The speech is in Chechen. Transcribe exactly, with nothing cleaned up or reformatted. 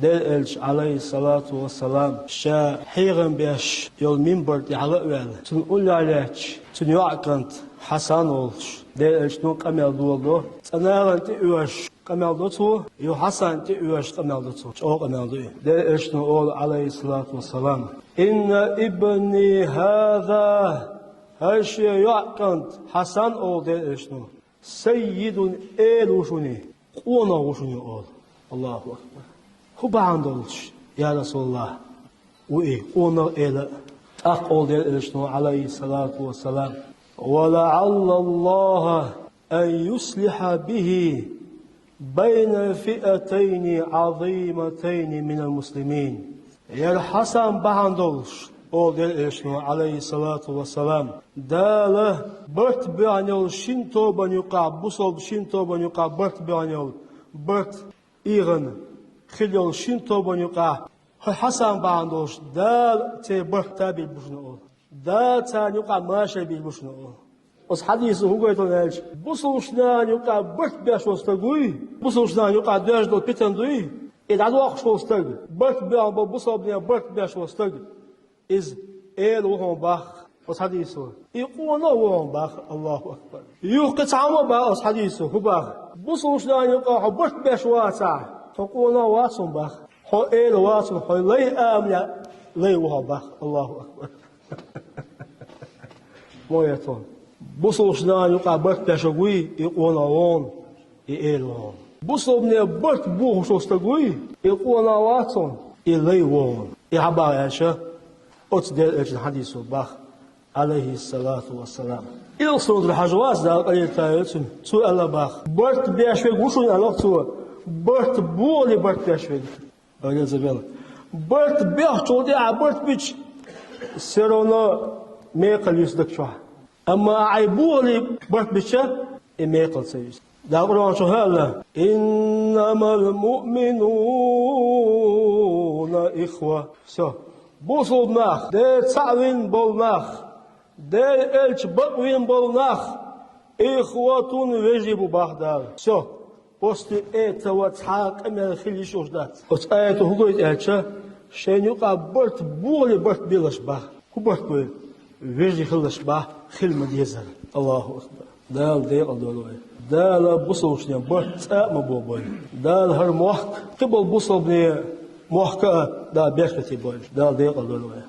Делан элча, Ӏалайхи салату ва салам, ша хьехам беш йолу минбар тӀе хьала а ваьлла, цунна уллехь лаьтташ, цуьнан йоӀан кӀант Хьасан волуш, Делан элчано къамел доладо, цкъа нахана тӀе оьшуш къамел до цо, юха Хьасанна тӀе оьшуш къамел до цо, чӀогӀа къамел ду и. Делан элчано олу, Ӏалайхи салату ва салам: «Инна ибни хьаза», хӀара шен йоӀан кӀант Хьасан, олу Делан элчано, «саййидун», эла ву шуна и, къонах ву шуна и, олу. Аллаху акбар! ХӀун бахьана долуш, я Расулаллах, ву и къонах, эла? ТӀаккха олу Делан элчано, Ӏалайхи салату ва салам: «Ва лаӀалла Аллаха ан юслиха бихи байна фиатайни Ӏазиматайни минал муслимин». ХӀара Хьасан бахьана долуш, олу Делан элчано, Ӏалайхи салату ва салам, Дала барт боьхна йолу шина тобанна юкъахь, бусалба шина тобанна юкъахь барт боьхна йолу, барт ийгӀина хилла йолу шина тобанна юкъахь хӀара Хьасан бахьана долуш Дала церан барт табийр бу шуна, олу. Дала царна юкъахь машар бийр бу шуна, олу. Оцу хьадисо хӀун гойту аьлча, бусалба нахана юкъахь барт беш волу стаг вуй, бусалба нахана юкъахь доьжна долу питана дуй, и дӀадоккхуш волу стаг, барт боьхна болу, бусалбанийн барт беш волу стаг, иза эла ву хьуна боху оцу хьадисо. И къонах ву хьуна боху, Аллаху акбар! Юха кхин цхьа хӀума а боху оцу хьадисо, хӀун боху? Бусалба нахана юкъахь хьо барт беш вацахь, хьо къонах вац хьуна боху, хьо эла вац хьуна, хьо лай амалехь лай ву хьо боху, Аллаху акбар! Мо яц хьуна. Бусалба нахана юкъахь барт беш верг вуй, и къонах ву хьуна, и эла ву хьуна. Бусалбанийн барт бохуш волу стаг вуй, и къонах вац хьуна, и лай ву хьуна. И хьан боху аьлча, оцу Делан элчан хьадисо боху, Ӏалайхи салату ва салам. Илсхан-Юртара Хьажа вац, Дала къинхетам бойла цунна, цо аьлла боху: «Барт беш верг ву шуна, — аьлла цо, — барт бохале барт беш верг». Ойла ца бела. Барт бехначул тӀаьхьа барт бича, всё равно мекхал юьсу даг чохь. Амма ахь бохале барт бича, и мекхал ца юьсу. Дала Къуръан чохь аьлла: «Иннамал муъминуна ихва». Всё. Бусалба нах, Дела цхьаъ вина болу нах, Делан элча бакъвина болу нах, ихватун, вежарий бу боху Дала. Всё. После этого цхьа а къамел хила йиш йолуш дац. Оцу аято хӀун гойту аьлча, шайна юкъахь барт бохале барт белаш боху. ХӀун барт бу? Вежарий хилалаш боху, хила ма-деззара. Аллаху акбар! Дала декъал дойла вай. Дала бусалбанийн барт цкъа а ма бохабойла. Дала хӀара мохк, кхин болу бусалбанийн мохк а Дала беркате бойла. Дала декъал дойла вай.